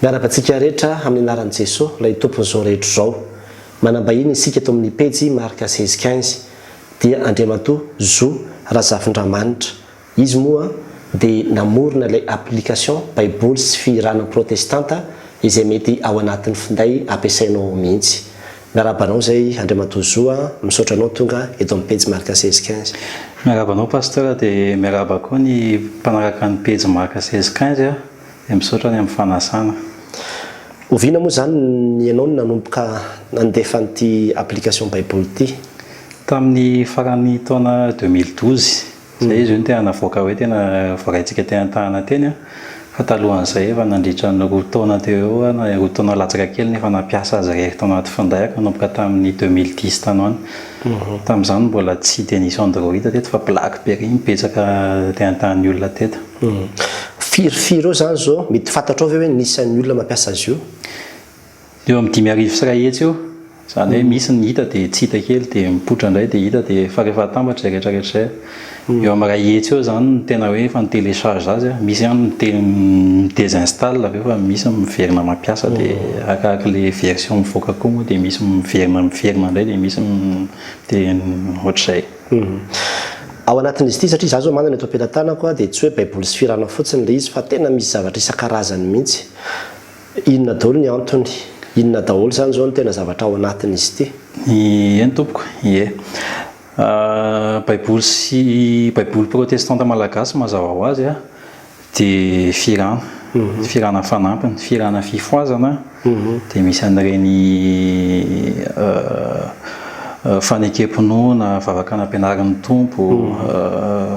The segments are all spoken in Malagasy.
Miarahaba antsika rehetra amin'ny anaran'i Jesoa, ilay Tompon'izao rehetra izao. Manam-bahiny isika eto amin'ny pejy Marc 16 15, dia Andriamatoa Zo Razafindramanitra. Izy moa dia namorona ilay application Baiboly sy fihirana protestanta izay mety ao anatin'ny finday ampiasainao ao mihitsy. Miarahaba anao izay Andriamatoa Zo a, misaotra anao tonga eto amin'ny pejy Marc 16 15. Miarahaba anao Pasteur dia miarahaba koa ny mpanaraka ny pejy Marc 16 15 a, dia misaotra ny amin'ny fanasana. Oviana moa izany ianao no nanomboka nandefa an'ity application Baiboly ity? Tamin'ny faran'ny taona 2012. Izay izy io no tena navoaka hoe tena voaraintsika teny an-tanana teny an, fa talohan'izay efa nandritra ny roa taona teo eo aho na roa taona latsaka kely no efa nampiasa azy irery tao anaty finday aho nanomboka tamin'ny 2010 tany ho any. Tamin'izany mbola tsy dia nisy Android teto fa Blackberry no betsaka teny an-tanan'ny olona teto. Firifiry eo izany izao, mety fantatrao ve hoe ny isan'ny olona mampiasa azy io? Eo amin'ny 3500 eo, izany hoe misy ny hita dia tsy hita kely dia mipoitra indray dia hita dia fa rehefa atambatra izay rehetra rehetra izay, eo amin'ny 100 eo izany no tena hoe efa ni-télécharge azy an, misy ihany mi-désinstalle avy eo fa misy miverina mampiasa dia arakaraka ilay version mivoaka koa moa dia misy miverina miverina indray dia misy dia ohatr'izay. Ao anatin'izy ity, satria izaho izao manana eto am-pelatanako dia tsy hoe baiboly sy fihirana fotsiny ilay izy fa tena misy zavatra isan-karazany mihitsy. Inona daholo ny antony? Inona daholo izany izao no tena zavatra ao anatin'izy ity? Eny tompoko, ie. Baiboly sy Baiboly protestanta malagasy mazava ho azy dia fihirana, fihirana fanampiny, fihirana fifohazana, dia misy an'ireny fanekem-pinoana, vavaka nampianarin'ny Tompo,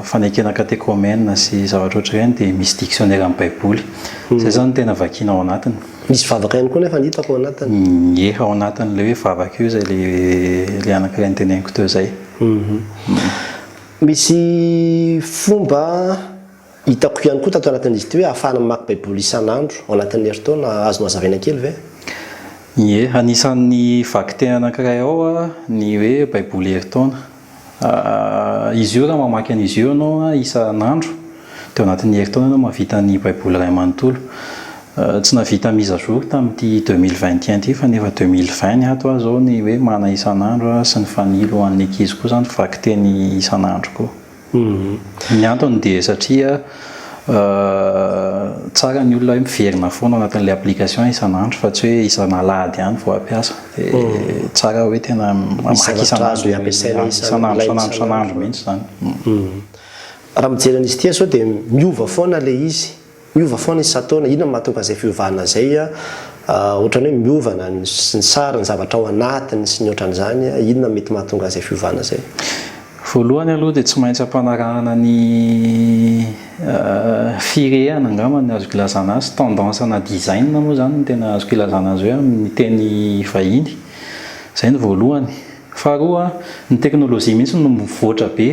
fanekena katekomena sy zavatra ohatr'ireny dia misy dictionnaire amin'ny Baiboly. Izay izany no tena vakiana ao anatiny. Misy vavaka ihany koa nefa ny hitako ao anatiny. Ie, ao anatin'ilay hoe vavaka io izay ilay anankiray noteneniko teo izay. Misy fomba hitako ihany koa tato anatin'izy ity hoe ahafahana mamaky Baiboly isan'andro ao anatin'ny herintaona, azonao hazavaina kely ve? Ie, anisan'ny vakiteny anankiray ao ny hoe Baiboly herintaona. Izy io raha mamaky an'izy io ianao isan'andro dia ao anatin'ny herintaona ianao mahavita ny baiboly iray manontolo. Tsy nahavita mise à jour tamin'ity 2021 ity fa nefa 2020 ny ato aho izao ny hoe mana isan'andro sy ny fanilo ho an'ny ankizy koa izany vakiteny isan'andro koa. Ny antony dia satria tsara ny olona hoe miverina foana ao anatin'ilay application isan'andro fa tsy hoe isan'alahady ihany vao hampiasa. Dia tsara hoe tena mamaky isan'andro, isan'andro, isan'andro, isan'andro mihitsy izany. Raha mijery an'izy ity aho sao dia miova foana ilay izy. Miova foana isan-taona, inona no mahatonga an'izay fiovana izay? Ohatran'ny hoe miova na ny sary, ny zavatra ao anatiny sy ny ohatran'izany, inona no mety mahatonga an'izay fiovana izay? Voalohany aloha dia tsy maintsy ampanarahana ny firehana angamba no azoko ilazana azy, tendance ana design moa izany no tena azoko ilazana azy hoe amin'ny teny vahiny, izay no voalohany. Faharoa, ny teknolojia mihitsy no mivoatra be.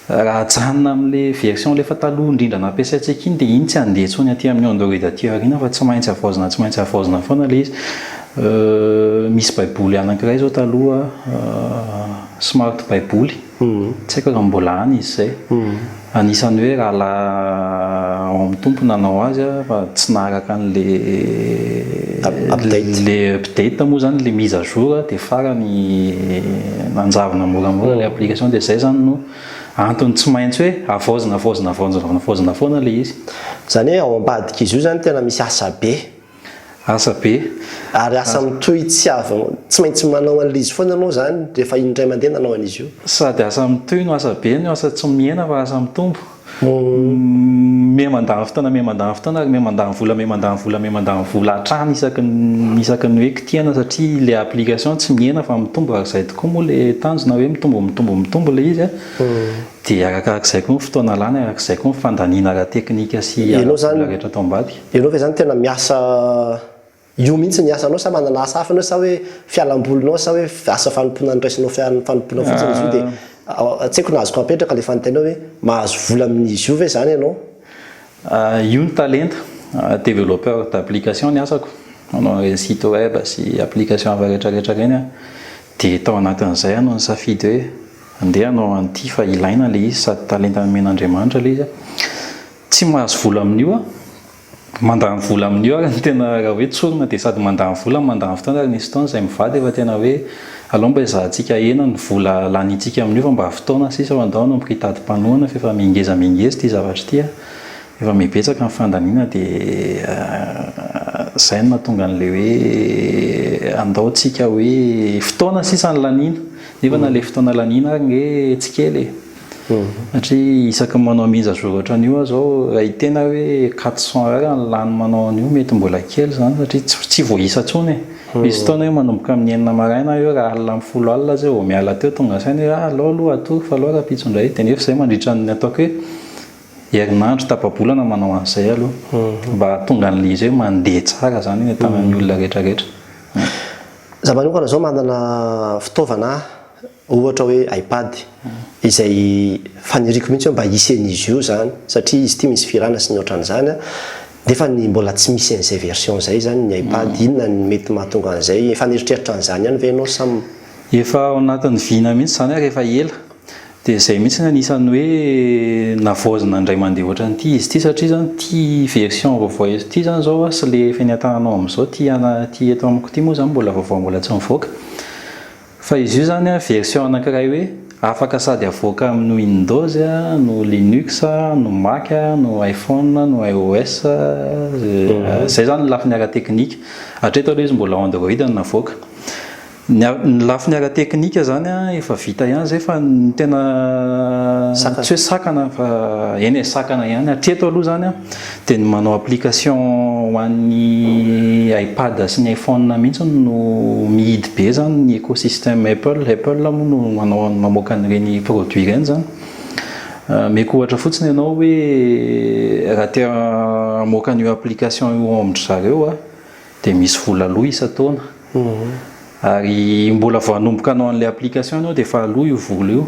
Raha ajanona amin'ilay version ilay efa taloha indrindra nampiasaintsika iny dia iny tsy handeha intsony aty amin'ny Android aty aoriana fa tsy maintsy havaozina tsy maintsy havaozina foana ilay izy. Misy baiboly anankiray izao taloha smart baiboly, tsy haiko raha mbola any izy izay. Anisan'ny hoe rahalahy ao amin'ny Tompo nanao azy fa tsy naharaka an'ilay ilay update moa izany, ilay mise à jour dia farany nanjavona moramora ilay application dia izay izany no antony tsy maintsy hoe havaozina havaozina havaozina havaozina foana ilay izy. Izany hoe ao ambadik'izy io izany tena misy asa be. Asa be. Ary asa mitohy tsy avy, tsy maintsy manao an'ilay izy foana ianao izany rehefa indray mandeha nanao an'izy io. Sady asa mitohy no asa be no asa tsy mihena fa asa mitombo. Miha mandany fotoana miha mandany fotoana ary miha mandany vola miha mandany vola miha mandany vola hatrany isaky ny isaky ny hoe kitihana satria ilay application tsy mihena fa mitombo ary izay tokoa moa ilay tanjona hoe mitombo mitombo mitombo ilay izy dia arakarak'izay koa ny fotoana lany arak'izay koa ny fandaniana ara-teknika sy ara-bola rehetra atao ambadika. Ianao ve izany tena miasa io mihitsy ny asanao sa manana asa hafa ianao sa hoe fialambolinao sa hoe asa fanompoana noraisinao fanompoana fotsiny izy io dia tsy haiko na azoko apetraka ilay fanontaniana hoe mahazo vola amin'izy io ve izany ianao? Io ny talenta, développeur d'application ny asako, manao an'ireny site web sy application hafa rehetrarehetra ireny aho, dia tao anatin'izay aho no nisafidy hoe andeha hanao an'ity fa ilaina ilay izy sady talenta nomen'Andriamanitra ilay izy. Tsy mahazo vola amin'io aho. Mandany vola amin'io ary ny tena raha hoe tsorina dia sady mandany vola no mandany fotoana ary nisy fotoana izay mivady efa tena hoe aleo mba ezahantsika ahena ny vola lanintsika amin'io fa mba fotoana sisa fa ndao hanomboka hitady mpanohana fa efa mihangeza mihangeza ity zavatra ity a! Efa mihabetsaka ny fandaniana dia izay no nahatonga an'ilay hoe andao tsika hoe fotoana sisa no laniana nefa na ilay fotoana laniana ary nge tsy kely e! Satria isaky ny manao mise à jour ohatran'io aho izao, raha hiteny aho hoe 400 heures ny lany manao an'io mety mbola kely izany satria tsy voaisa intsony e! Misy fotoana hoe manomboka amin'ny enina maraina aho eo raha alina amin'ny folo alina izay vao miala teo tonga saina hoe ah alao aloha hatory fa alao rahampitso indray dia nefa izay mandritra ny ataoko hoe herinandro tapa-bolana manao an'izay aloha mba hahatonga an'ilay izy hoe mandeha tsara izany eny an-tanan'ny olona rehetra rehetra. Za manokana zao manana fitaovana ohatra hoe ipad izay faniriako mihitsy hoe mba hisy an'izy io zany satria izy ity misy fihirana sy ny ohatran'izany an, nefa ny mbola tsy misy an'izay version izay zany ny ipad, inona ny mety mahatonga an'izay, efa nieritreritra an'izany ihany ve ianao sa. Efa ao anatin'ny vina mihitsy izany ary efa ela. Dia izay mihitsy ny anisan'ny hoe navaozina indray mandeha ohatran'ity izy ity satria izany ity version vaovao ity izany izao sy ilay efa eny an-tananao amin'izao ity ana ity eto amiko ity moa izany mbola vaovao mbola tsy nivoaka. Fa izy io izany version anankiray hoe afaka sady avoaka amin'ny Windows no Linux no Mac no iPhone no iOS izay izany ny lafiny ara-teknika. Hatreto aloha izy mbola Android no navoaka. Ny ny lafiny ara-teknika izany an, efa vita ihany izay fa ny tena Sakana. tsy hoe sakana fa eny e, sakana ihany. Hatreto aloha izany an, dia ny manao application ho an'ny iPad sy ny iPhone mihitsy no mihidy be izany ny écosystème Apple. Apple moa no manao mamoaka an'ireny produit ireny izany. Omeko ohatra fotsiny ianao hoe raha te hamoaka an'io application io ao amin-dry zareo an, dia misy vola aloa isan-taona. Ary mbola vao hanomboka hanao an'ilay application ianao dia efa aloa io vola io.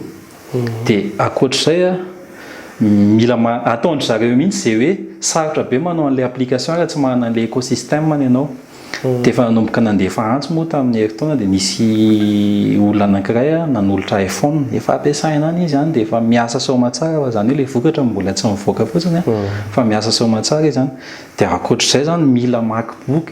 Dia ankoatr'izay an, mila ma- ataon-dry zareo mihitsy izay hoe sarotra be manao an'ilay application raha tsy manana an'ilay écosystème-ny ianao. Dia efa nanomboka nandefa antso moa tamin'ny herintaona dia nisy olona anankiray nanolotra iPhone. Efa ampiasaina any izy any dia efa miasa soamatsara fa izany hoe ilay vokatra mbola tsy mivoaka fotsiny an, fa miasa soamatsara izy any. Dia ankoatr'izay izany mila macbook,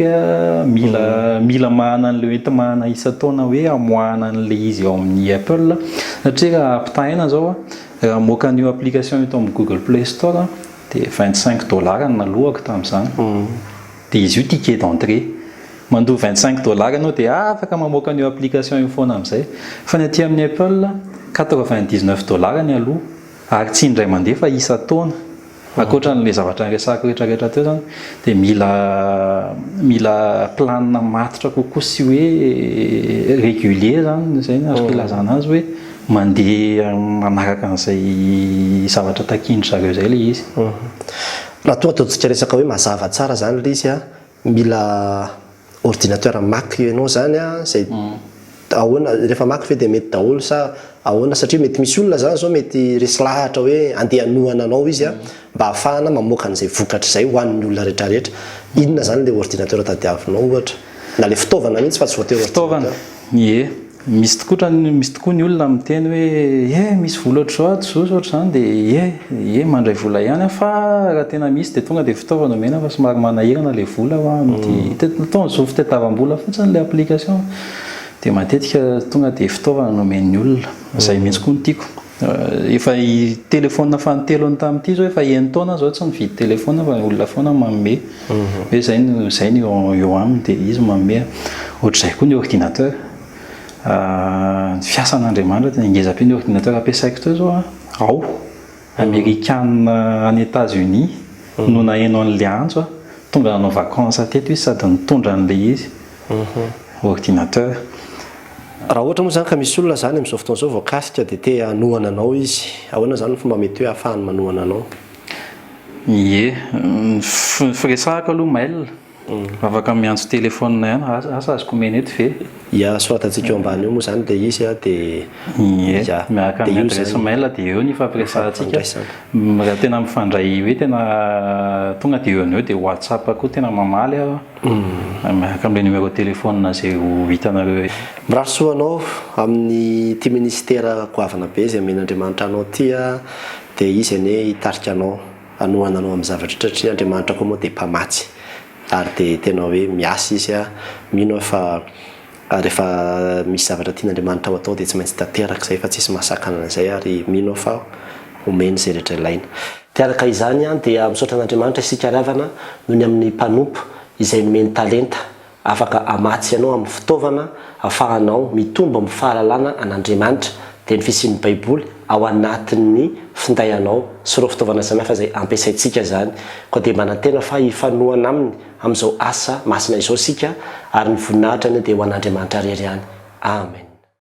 mila mila manana an'ilay hoenti-manana isan-taona hoe hamoahana an'ilay izy ao amin'ny Apple. Satria raha ampitahaina izao an, raha hamoaka an'io application io tao amin'ny Google Play Store dia 25 dollars no naloako tamin'izany. Dia izy io ticket d'entrée. Mandoa 25 dollars ianao dia afaka mamoaka an'io application io foana amin'izay. Fa ny aty amin'ny Apple, 99 dollars ny aloa ary tsy indray mandeha fa isan-taona. Ankoatra an'ilay zavatra niresahako rehetra rehetra teo izany dia mila mila planina matotra kokoa sy hoe régulier izany, izay no azoko ilazana azy hoe mandeha manaraka an'izay zavatra takian-dry zareo izay ilay izy. Raha toa ataontsika resaka hoe mazava tsara izany ilay izy an, Mila ordinateur Mac ianao zany an, zay ahoana rehefa Mac ve dia mety daholo sa ahoana satria mety misy olona zany zao mety resy lahatra hoe andeha hanohana anao izy an mba hahafahana mamoaka an'izay vokatra izay ho an'ny olona rehetra rehetra, inona zany le ordinateur tadiavinao ohatra na le fitaovana mihitsy fa tsy voatery ordinateur. Fitaovana, ie. Misy tokoa misy tokoa ny olona miteny hoe eh misy vola ohatr'izao ato zo sa ohatr'izany dia ie, ie mandray vola ihany aho fa raha tena misy dia tonga dia fitaovana omena fa somary manahirana ilay vola hoa amin'ity nataony zo fitadiavam-bola fotsiny ilay application dia matetika tonga dia fitaovana no omen'ny olona, izay mihitsy koa no tiako. Efa telephone fanintelony tamin'ity izao efa enin-taona aho izao tsy nividy telephone fa olona foana manome hoe izay no izay no eo aminy dia izy manome. Ohatr'izay koa ny ordinateur. Ny fiasan'Andriamanitra tena ngeza be ny ordinateur ampiasaiko teo izao an, ao amerikana any Etats Unis no naheno an'ilay antso an, tonga nanao vacances teto izy sady nitondra an'ilay izy, ordinateur. Raha ohatra moa izany ka misy olona izany amin'izao fotoana izao voakasika dia te hanohana anao izy, ahoana izany ny fomba mety hoe ahafahany manohana anao? Ie, ny firesahako aloha mail, Afaka miantso téléphone ihany, asa azoko omena eto ve? Ia, soratantsika eo ambany eo moa izany ilay izy a, dia Ie, miaraka amin'ny adresse mail dia eo ny ifampiresahantsika. Raha tena mifandray hoe tena tonga dia eo no eo dia WhatsApp koa tena mamaly aho, miaraka amin'ilay numéro téléphone izay ho hitanareo eo. Mirary soa anao amin'ity ministera goavana be izay omen'Andriamanitra anao ity a, dia Izy anie hitarika anao. Hanohana anao amin'ny zavatra rehetra satria Andriamanitra koa moa dia mpamatsy. Ary dia tena hoe miasa izy, mino aho fa rehefa misy zavatra tian'Andriamanitra ho atao dia tsy maintsy tanteraka izay fa tsisy mahasakana an'izay ary mino aho fa omeny izay rehetra ilaina. Dia araka izany dia misaotra an'Andriamanitra isika ry havana noho ny amin'ny mpanompo izay nomeny talenta afaka hamatsy anao amin'ny fitaovana ahafahanao mitombo amin'ny fahalalana an'Andriamanitra dia ny fisian'ny Baiboly ao anatin'ny finday anao sy ireo fitaovana samihafa izay ampiasaintsika izany. Koa dia manantena fa hifanohana aminy amin'izao asa masina izao isika ary ny voninahitra anie dia ho an'Andriamanitra irery ihany. Amen.